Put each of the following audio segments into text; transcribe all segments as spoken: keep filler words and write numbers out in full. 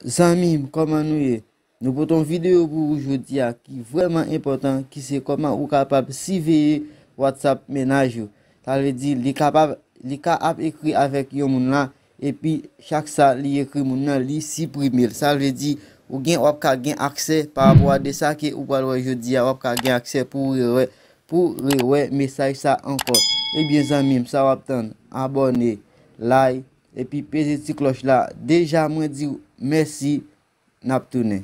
Zanmi m, kòman nou ye? Nou pote yon videyo pou ou jodi a ki vrèman enpòtan, ki se kòman ou kapab siveye WhatsApp mennaj ou. Sa vle di, li kapab, li ka ap ekri avèk yon moun la, epi chak sa li ekri moun nan, li siprime l. Sa vle di, ou gen, w ap ka gen aksè pa rapò a de sa ke ou pral wè jodi a, w ap ka gen aksè pou rewè, pou rewè mesaj sa ankò. Ebyen, zanmi m, sa w ap tann, abòne, like, epi peze ti klòch la. Deja, mwen di w mèsi, n ap tounen.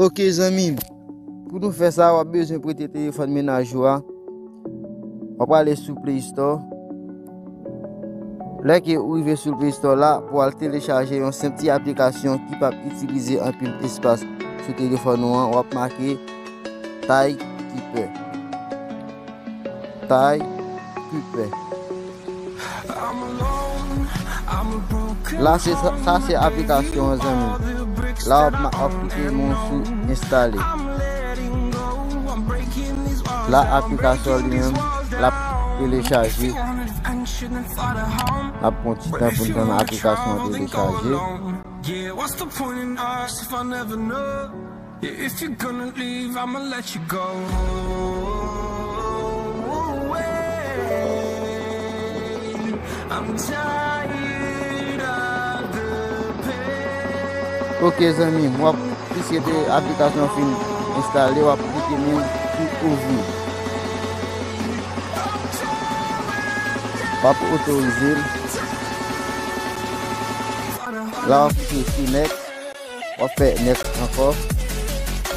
Ok, zanmi m. Pou nou fè sa, w ap bezwen prete telefòn mennaj ou a. W ap ale sou Play Store. Lè ke ou rive sou Play Store la, pou al telechaje yon senp ti aplikasyon ki p ap itilize anpil espas sou telefòn ou an, w ap make Timekeeper. Timekeeper. La, se sa, sa se aplikasyon an, zanmi. La, w ap ma-, w ap klike men w sou enstale. La, aplikasyon li menm, l ap telechaje. N ap pran ti tan pou n tann aplikasyon an telechaje. Yeah, what's the point in us if I never know? Yeah, if you're gonna leave, I'ma let you go. I'm tired of the pain. Ok, zanmi m, w ap, piske te aplikasyon fin enstale, w ap klike men sou ouvri. W ap otorize l. La, w ap klike sou next. W ap fè next ankò.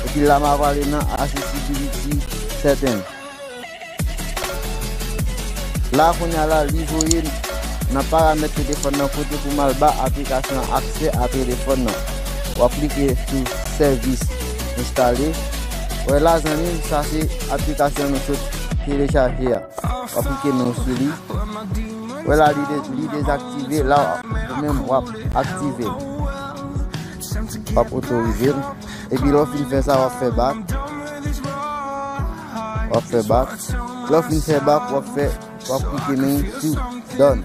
Epi la, m a prale nan accessibility setting. La, kounye a la, li voye n nan paramèt telefòn nan kote pou m al ba aplikasyon an aksè a telefòn nan. W ap klike sou sèvis enstale. Wè la, zanmi m, sa se aplikasyon nou sot telechaje a. W ap klike men w sou li. Wè la, li de-, li dezaktive. La, ou menm, w ap aktive l. W ap otorize l. Epi lè w fin fè sa, w ap fè back. W ap fè back. Lè w fin fè back, w ap fè, w ap klike men sou done.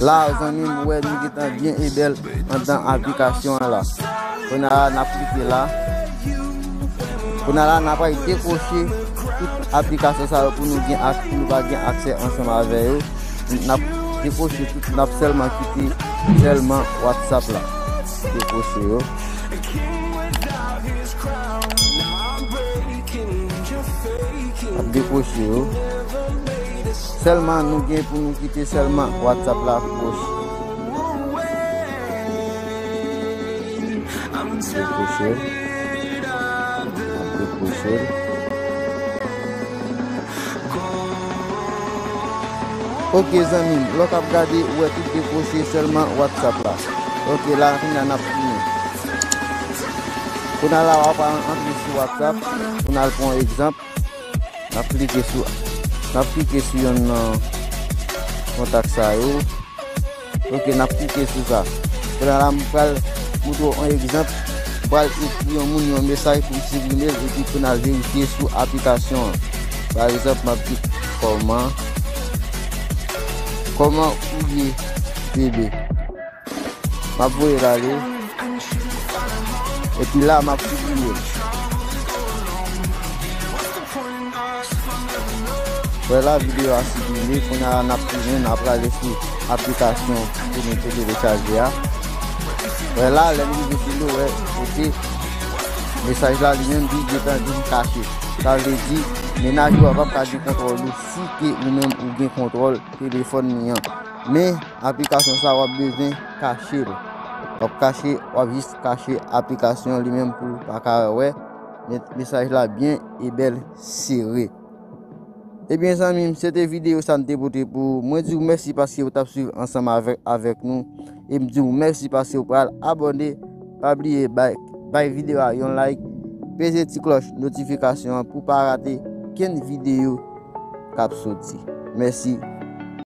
La, zanmi m, wè nou gentan byen e bèl anndan aplikasyon an la. Kounye a la, n ap klike la. Kounye a la, n ap al dekwoche tout aplikasyon sa yo pou nou gen ak-, pou nou pa gen aksè ansanm avè yo. N ap dekwoche tout, n ap sèlman kite sèlman WhatsApp la. Dekwoche yo. N ap dekwoche yo. Sèlman nou gen pou nou kite sèlman WhatsApp la kwoche. Dekwoche l. Ap dekwoche l. Ok, zanmi m, lè w ap gade, ou wè tout dekwoche, sèlman WhatsApp la. Ok, la, kounye a n ap tounen. Kounye a la, w ap antre sou WhatsApp, pou n al pran yon egzanp. N ap klike sou, n ap klike sou yonn nan kontak sa yo. Ok, n ap klike sou sa. Kounye a la, m pral montre w yon egzanp. M pral ekri yon moun yon mesaj pou m siprime l epi pou n al verifye sou aplikasyon an. Pa egzanp, m ap di kòman, kòman ou ye, bebe? M ap voye l ale. Epi la, m ap siprime l. Wè la, videyo a siprime. Kounye a, n ap tounen, n ap prale sou aplikasyon pou nou te telechaje a. Wè la, lè n rive sou li, wè, kote mesaj la, li menm, li gentan vin kache. Sa vle di, mennaj ou a p ap ka gen kontwòl ou si ke ou menm ou gen kontwòl telefòn li an. Men, aplikasyon sa, w ap bezwen kache l. W ap kache, w ap jis kache aplikasyon li menm pou l pa ka wè. Men, mesaj la byen e bèl sere. Ebyen, zanmi m, se te videyo sa m te pote pou ou. Mwen di w mèsi paske w t ap swiv ansanm avèk, avèk nou. E m di w mèsi paske w pral abòne. Pa bliye bay, bay videyo a yon like. Peze ti klòch notifikasyon an pou w pa rate kenn videyo k ap soti. Mèsi.